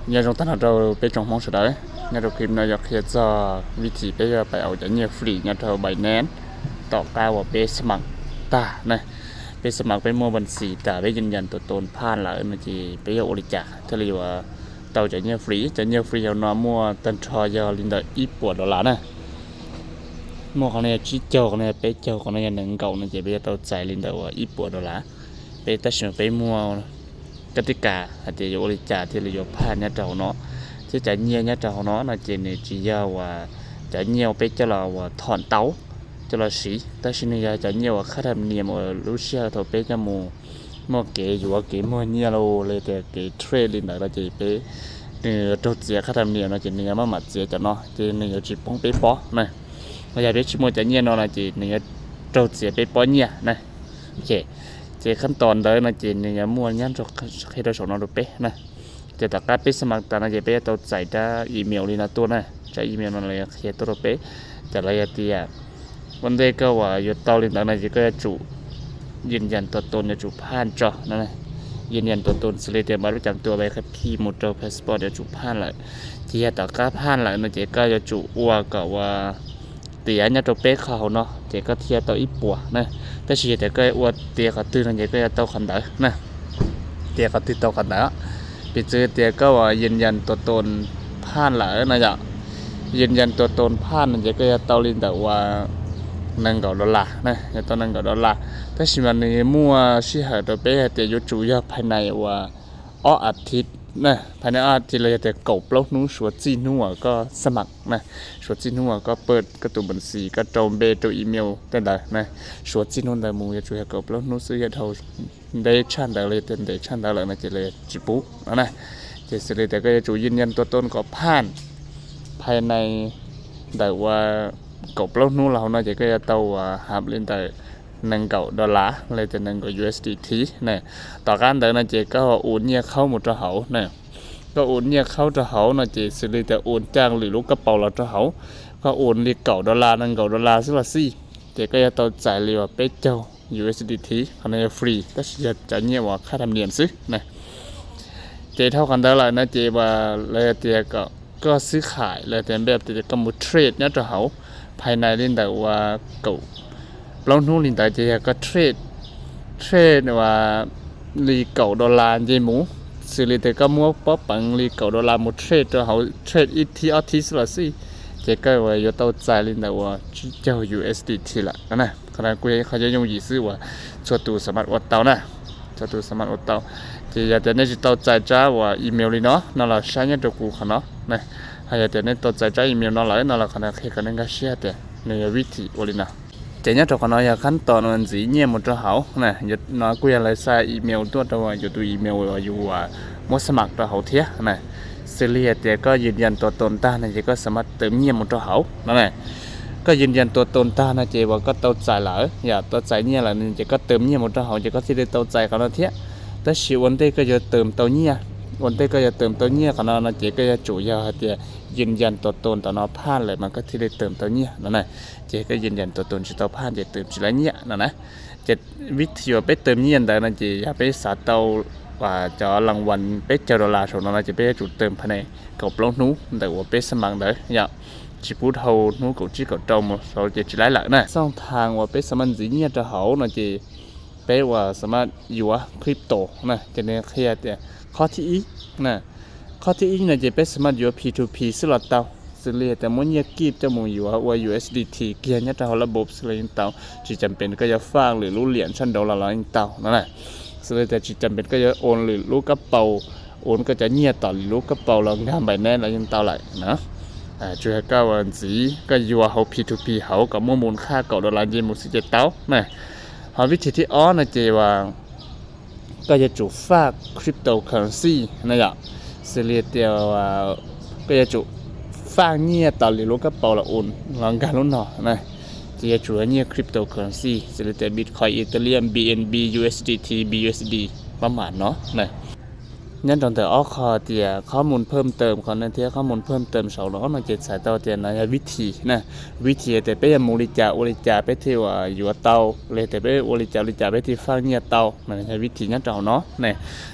Nyob zoo tag nrho rau peb tsoom Hmoob sawv daws, nyob rau clip no yuav qhia txog vib thim peb yuav pais aus cov nyiaj free nyob rau Binance tom qab uas peb xab mam tag na. Peb xab mam peb muaj npam xim tas peb yws yas tus tus phaj lawm no ces peb yuav ua li cas thiaj li yuav tau cov nyiaj free. Cov nyiaj free hauv no muaj tag nrho yog li ntawm ib puas dollar na. Muaj qhov no yog tsib caug, qhov no yog peb caug, qhov no yog nees nkaum no ces peb yuav tau txais li ntawm uas ib puas dollar. Peb tab sis peb muaj kab tib kas hais tias yuav ua li cas thiaj li yuav phaj nyob rau hauv no. Thiab cov nyiaj nyob rau hauv no no ces nws tsis yog uas cov nyiaj uas peb coj los uas thom tau coj los siv, tab sis nws yog cov nyiaj uas khab tham niam uas lub sij hawm thaum peb coj mus muaj kev yuav kev muag nyiaj los li tias kev trade li ntawd no ces peb, nws raug txiav khab tham niam no ces nws yuav maj mam txiav cov no ces nws yuav tsis poob peb pob na. Yog peb tsis muaj cov nyiaj no no ces nws yuav raug txiav peb pob nyiaj na. Ces qhab tos ntawd no ces nws yuav muaj nyob rau, qhia rau saum no rau peb na. Ces tom qab peb xab mam tas no ces peb yuav tau txais rab email li no tuaj na. Rab email no lawv yuav qhia tuaj rau peb, ces lawv yog tias ua ntej koj uas yuav tau li ntawd no ces koj yuav tsum yws yas tus tus yuav tsum phaj tso no. Yws yas tus tus xws li tias npaj lub cam tua peb qhib phij mus rau passport yuav tsum phaj lawm. Ces yog tom qab phaj lawm no ces koj yuav tsum ua kom uas tiav nyob rau peb qhov hauv no ces koj thiaj tau ib puas na. Tab sis yog tias koj ua tiav qhov twg no ces koj yuav tau qhov ntawd na. Tiav qhov twg tau qhov ntawd. Piv txwv tias koj uas yws yas tus tus phaj lawm no yom. Yws yas tus tus phaj no ces koj yuav tau li ntawm uas nees nkaum dollar na, yuav tau nees nkaum dollar. Tab sis mas nws muaj sij hawm rau peb hais tias yuav tsum yog phaj nais uas ob as thiv na, phaj nais ob as thiv los yog tias kaum plaub hnub suav txij hnub uas koj xab mam na, suav txij hnub uas koj paj koj tus npam xim koj rau npe rau email tej ntawd na, suav txij hnub ntawd mus yuav tsum yog kaum plaub hnub xwb, yog dhau ntev tshaj ntawd los yog tias ntev tshaj ntawd lawm no ces lawv tsis pub no na. Ces xws li tias koj yuav tsum yws yas tus tus kom phaj, phaj nais ntawm uas kaum plaub hnub los hauv no ces koj yuav tau uas hab li ntawm nees nkaum dollar los tias nees nkaum U S D T na. Tom qab ntawd no ces koj ua nyiaj qhaub mus rau hauv na. Koj ua nyiaj qhaub rau hauv no ces xws li tias ua caj lwm lub kab paus los rau hauv. Koj ua li kaum dollar nees nkaum dollar xwb los xij, ces koj yuav tau txais li uas peb caug U S D T, qhov no yog free tab sis yog cov nyiaj uas khab tham niam xwb na. Ces dhau qhov ntawd lawm no ces uas lawv tias kom koj xwb khaim los tias npe tias koj mus trade nyob rau hauv phaj nais li ntawm uas kaum plaub hnub li ntawd ces yog koj trade, trade uas li kaum dollar nce mus, xws li tias koj muab pob peev li kaum dollar mus trade rau hauv, trade ib thib ob thib xwb los xij, ces koj uas yuav tau txais li ntawm uas tsib caug U S D T lawm no na. Qhov no kuj yog ib qho yooj yim xwb uas txhua tus xab mam ua tau na. Txhua tus xab mam ua tau. Ces yog tias nej tsis tau txais rab uas email li no no los saib nyob rau kuv qhov no na. Ho yog tias nej tau txais rab email no lawm no los qhov no qhia kom nej nkag siab tias nws yog vib thim ua li no. Ces nyob rau qhov no yog qhab tos no ntxiv nyiaj mus rau hauv na. No kuj yog lawv xa email tuaj rau yus tus email uas yus muab xab mam rau hauv thiab na. Xws li hais tias koj yws yas tus tus tag no ces koj xab mam tawm nyiaj mus rau hauv no na. Koj yws yas tus tus tag no ces uas koj tau txais lawm, yog tau txais nyiaj lawm ces koj tawm nyiaj mus rau hauv ces koj thiaj li tau txais qhov no thiab. Tab sis ua ntej koj yuav tawm tau nyiaj, ua ntej koj yuav tawm tau nyiaj qhov no no ces koj yuav tsum yog hais tias yws yas tus tus ntawm no phaj lawm mas koj thiaj li tawm tau nyiaj no na. Ces koj yws yas tus tus tsis tau phaj ces tawm tsis tau nyiaj no na. Ces vib thim uas peb tawm nyiaj ntawd no ces yog peb xav tau cov las vas peb caug dollar saum no no ces peb yuav tsum tawm phaj nais kaum plaub hnub ntawm uas peb xab mam ntawd yom. Tsis pub dhau hnub kaum tsib kaum rau mus saud ces tsis laib lawm na. Xooj thav uas peb xab mam ntxiv nyiaj rau hauv no ces peb uas xab mam yuav crypto na ces nws qhia tias qhov thib ib na, qhov thib ib no ces peb xab mam yuav P to P xwb los tau. Xws li tias muab nyiaj kib coj mus yuav ua U S D T kiag nyob rau hauv lab bob xwb los yeej tau, tsis cam pem koj yuav faj lwm lub liam tshaj nraud los los yeej tau no na. Xws li tias tsis cam pem koj yuav ua lwm lub kab paus, ua koj cov nyiaj tom lwm lub kab paus los nkag Binance los yeej tau lawm na. Tsuas yog koj ua ntxiv koj yuav hauv P to P hauv kom muaj mus khaj kaum dollar nce mus xwb ces tau na. Ho vib thim thib ob no ces uas koj yuav tsum faj cryptocurrency na yom. Xws li tias koj yuav tsum faj nyiaj tom lwm lub kab paus los ua los nkag lub no na. Ces yuav tsum nyiaj cryptocurrency xws li tias Bitcoin, Ethereum, B N B, U S D T, B U S D, pab mam no na. Nyob rau ntawm ob qho tias qhov mus phwj tawm qhov no thiab qhov mus phwj tawm saum no no ces txhais tau tias no yog vib thim na. Vib thim tias peb yuav mus li cas ua li cas peb thiaj uas yuav tau, li tias peb ua li cas ua li cas peb thiaj faj nyiaj tau no yog vib thim nyob rau hauv no ne.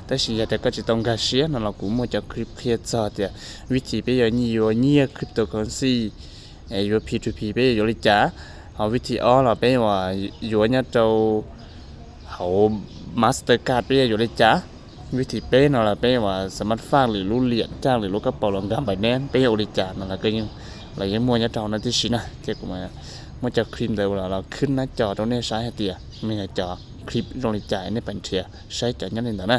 Tab sis yog tias koj tsis tau nkag siab no los kuv muaj cov clip qhia txog tias vib thim peb yuav nyiaj, yuav nyiaj cryptocurrency, yuav P two P peb yuav yuav li cas, ho vib thim ob los peb uas yuav nyob rau hauv Mastercard peb yuav yuav li cas, vib thim peb no los peb uas xav mas faj lwm lub liam caj lwm lub kab paus los nkag Binance peb yuav ua li cas no los yeej muaj nyob rau hauv no tib si na. Ces kuv muab cov clip ntawd los khwb nab co rau nej saib hais tias nws yog cov clip zoo li cas nej pab nrhiav saib cov nyob li ntawd na.